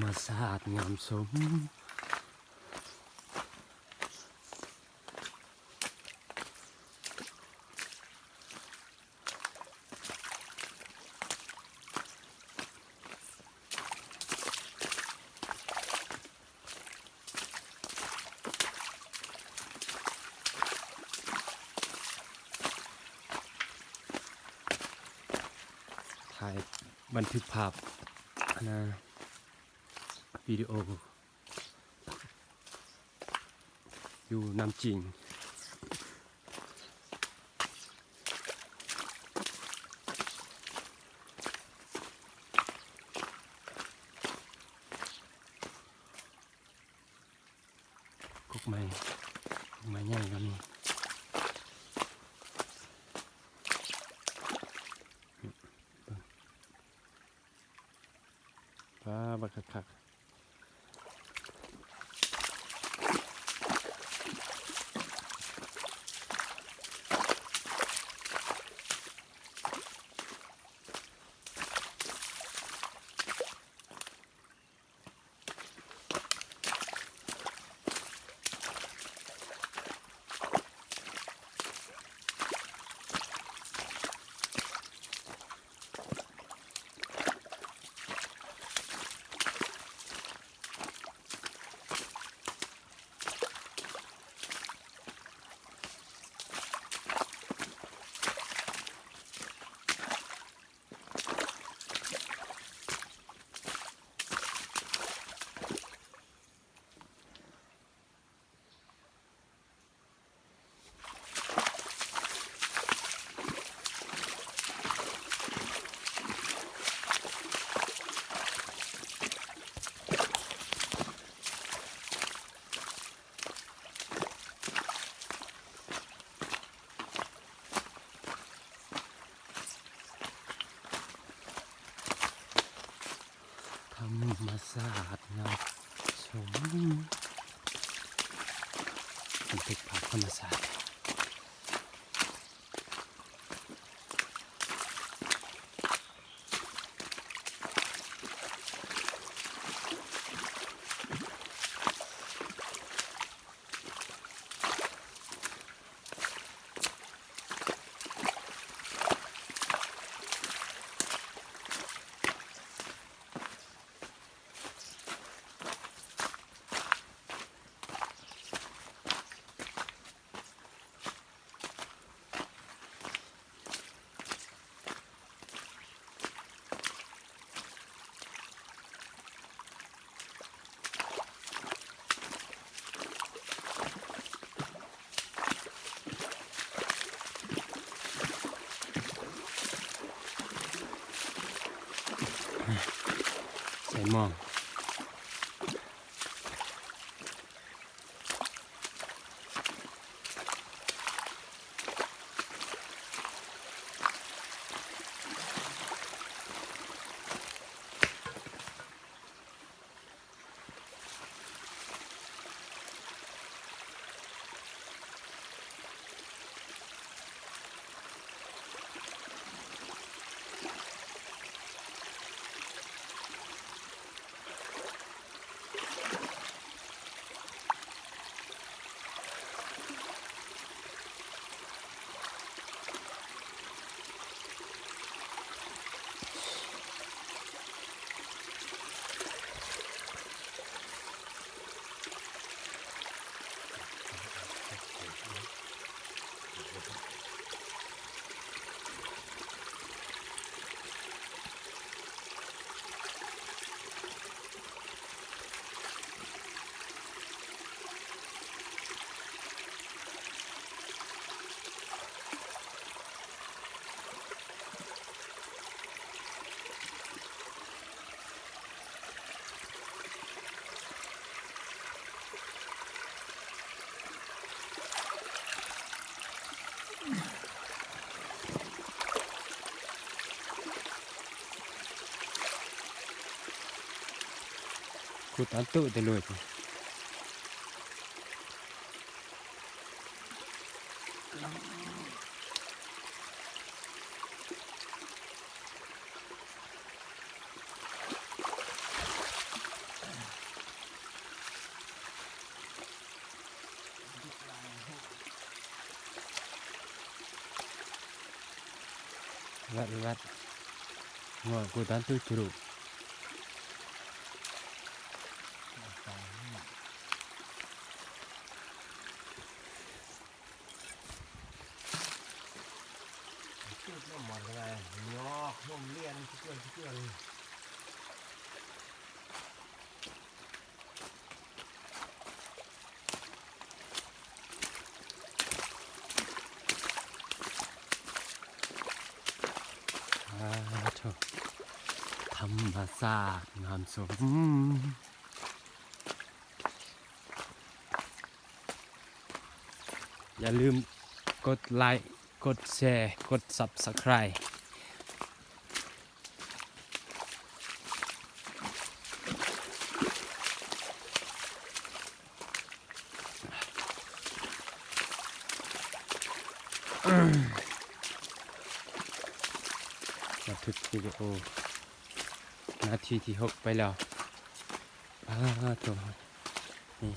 ມະຊາດງາມຊົມ. ຖ່າຍບັນທຶກພາບ ອັນນະ ວິດີໂອ ຢູ່ນ້ຳຈິງ. ກົກໄມ້ ກົກໄມ້ໃຫຍ່ກໍມີ. ເບິ່ງ ວ້າ ບັກຄັກໆ. ທຳມະຊາດງາມຊົມ ບັນທຶກພາບທຳມະຊາດ. ໃສ່ໝໍ້. ຂຸດອັນຕຸເດໂລຍ. ເ ແວັດ ແວັດ ງົວ ກູຕັນຕຸຈຸລຸ ຈຸດນ້ຳມັນກໍໄດ້ ຍອກ ໂຮມລຽນ ເຈື່ອນ ເກືອນ. ອາໂທ້ ທຳມະຊາດງາມຊົມ. ຢ່າລືມກົດໄລ ກົດແຊ ກົດຊັບສະໄຄຣບ໌. ບັນທຶກວິດີໂອ ນາທີທີຫົກໄປແລ້ວ. ອາໂທ້ ນີ້